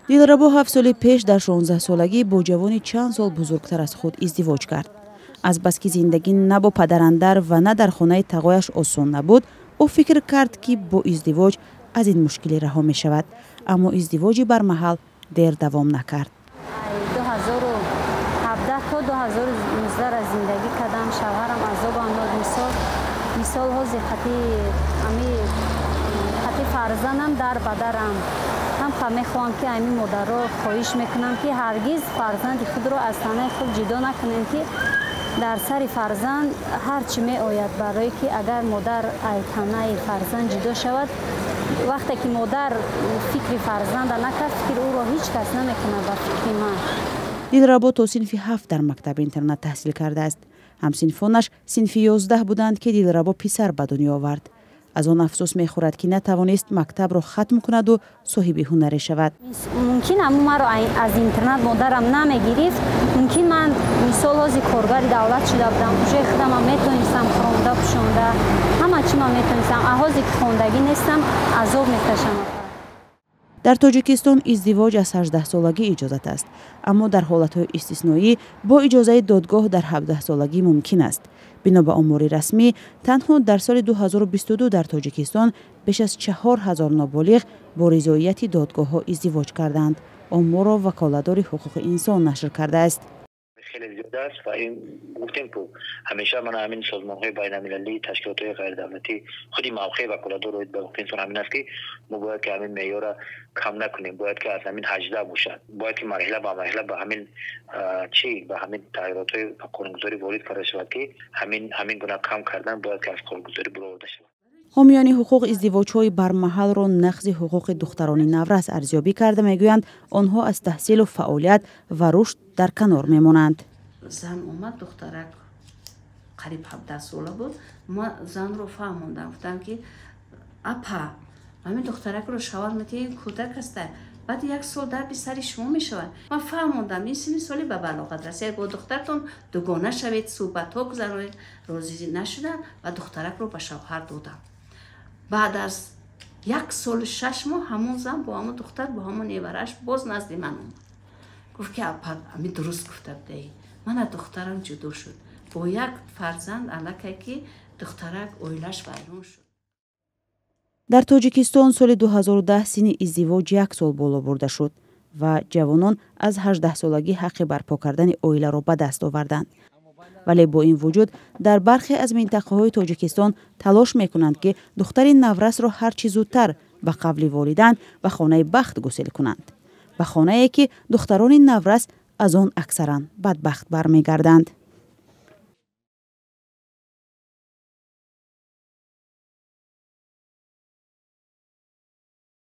Дилрабо 7 соли пеш дар 16-солагӣ бо ҷавони чанд сол бузургтар аз худ издивоҷ кард. Азбаски зиндагӣ на бо падарандар ва на дар хонаи тағояш осон набуд, ӯ фикр кард, ки бо издивоҷ аз ин мушкилӣ раҳо мешавад. Аммо издивоҷи бармаҳал дер давом накард. 2017 то 2019 зиндагӣ кардам. Шавҳарам азобам дод. Мисол, ҳозир қати фарзандам дар ба дарам. Ҳам мехоҳам, ки ами модарро хоҳиш мекунам, ки ҳаргиз фарзанди худро аз танаи худ ҷудо накунем, ки дар сари фарзанд ҳар чӣ меояд. Барое ки агар модар ай танаи фарзанд ҷудо шавад, вақте ки модар фикри фарзанда накард, фикри ӯро ҳеҷ кас намекунад, ба фикри ман. Дилрабо то синфи ҳафт дар мактаби интернат таҳсил кардааст. Ҳамсинфонаш синфи 11 буданд, ки Дилрабо писар ба дунё овард. Аз он афсӯс мехӯрад, ки натавонист мактабро хатм кунаду соҳиби ҳунаре шавад. Мумкин аму маро аз интернат модарам намегирифт, мумкин ман, мисол, ҳозир коргари давлат шуда будам. Уже худамам метонистам хӯронда, пӯшонда, ҳама чӣ ман метонистам. А ҳозир ки хондагӣ нестам, азоб мекашам. Дар Тоҷикистон издивоҷ аз 18-солагӣ иҷозат аст, аммо дар ҳолатҳои истисноӣ бо иҷозаи додгоҳ дар 17-солагӣ мумкин аст. Бино ба омори расмӣ, танҳо дар соли 2022 дар Тоҷикистон беш аз 4000 ноболиғ бо ризоияти додгоҳҳо издивоҷ карданд. Оморро Ваколатдори ҳуқуқи инсон нашр кардааст. Хеле зиёд аст ва ин гуфтем, ку ҳамеша мана ҳамин созмонҳои байналмилалӣ, ташкилотҳои ғайридавлатӣ, худи мавқеи ваколатдор оид ба ҳуқуқи инсон ҳамин аст, ки мо бояд ки ҳамин меъёра кам накунем, бояд ки аз ҳамин 18 бошад, бояд ки марҳила ба марҳила ба ҳамин чӣ, ба ҳамин тағйиротҳои қонунгузорӣ ворид карда шавад, ки ҳамин гуна кам кардан бояд ки аз қонунгузорӣ буроварда шавад. Ҳомиёни ҳуқуқ издивоҷҳои бармаҳалро нақзи ҳуқуқи духтарони наврас арзёбӣ карда, мегӯянд, онҳо аз таҳсилу фаъолият ва рушд дар канор мемонанд. Зан омад, духтарак қариб 17 сола буд. Ма занро фаҳмондам, гуфтам, ки апа, ҳамин духтаракро шавҳар метиҳем, кӯдак аста, баъд як сол дарди сари шумо мешавад. Ман фаҳмондам, ин синни соли ба балоғат расид, бо духтартон дугона шавед, суҳбатҳо гузаронед. Розӣ нашуданд ва духтаракро ба шавҳар додам. Баъд аз як солу 6 моҳ ҳамон зан бо ҳамон духтар, бо ҳамон невараш боз назди ман омад. Гуфт, ки апа, ами дуруст гуфта будаӣ, мана духтарам ҷудо шуд бо як фарзанд, аллакай ки духтарак оилаш вайрон шуд. Дар Тоҷикистон соли 2010 синни издивоҷ як сол боло бурда шуд ва ҷавонон аз 18-солагӣ ҳаққи барпо кардани оиларо ба даст оварданд. Вале бо ин вуҷуд дар бархе аз минтақаҳои Тоҷикистон талош мекунанд, ки духтари наврасро ҳарчи зудтар ба қавли волидан ба хонаи бахт гусел кунанд, ба хонае, ки духтарони наврас аз он аксаран бадбахт бармегарданд.